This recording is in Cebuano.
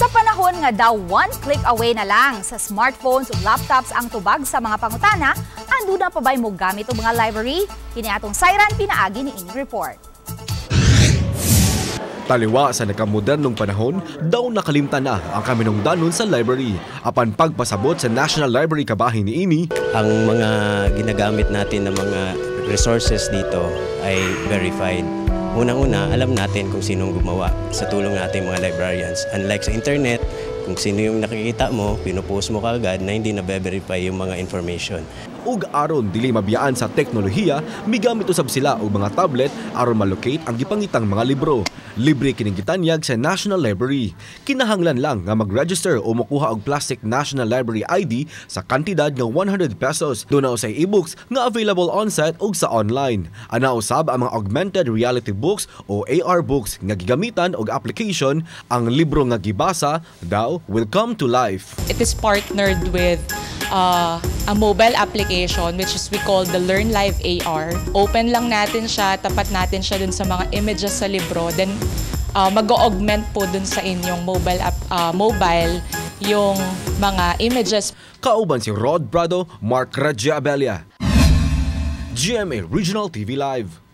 Sa panahon nga daw one click away na lang sa smartphones ug laptops ang tubag sa mga pangutana, anduna pa ba'y mo gamit og mga library? Kini atong sayran pinaagi ni ining report. Taliwa sa nakamodernong panahon, daw nakalimtan na ang kaminungdanon sa library. Apan pagpasabot sa National Library kabahin ni ini, ang mga ginagamit natin na mga resources dito ay verified. Unang-una, alam natin kung sinong gumawa sa tulong nating mga librarians. Unlike sa internet, kung sino yung nakikita mo, pinupost mo kaagad na hindi na-verify yung mga information. Ug aron dili mabiyaan sa teknolohiya, migamit usab sila og mga tablet aron malocate ang gipangitang mga libro. Libre kining gitanyag sa National Library. Kinahanglan lang nga mag-register o mokuha og plastic National Library ID sa kantidad nga 100 pesos. Duna usay e-books nga available on-site ug sa online. Ana usab ang mga augmented reality books o AR books nga gigamitan og application, ang libro nga gibasa daw will come to life. It is partnered with a mobile application which is we call the Learn Live AR. Open lang natin siya, tapat natin siya dun sa mga images sa libro, then mag-augment po dun sa inyong mobile app, mobile yung mga images. Kauban si Rod Prado, Mark Raja Abella. GMA Regional TV Live.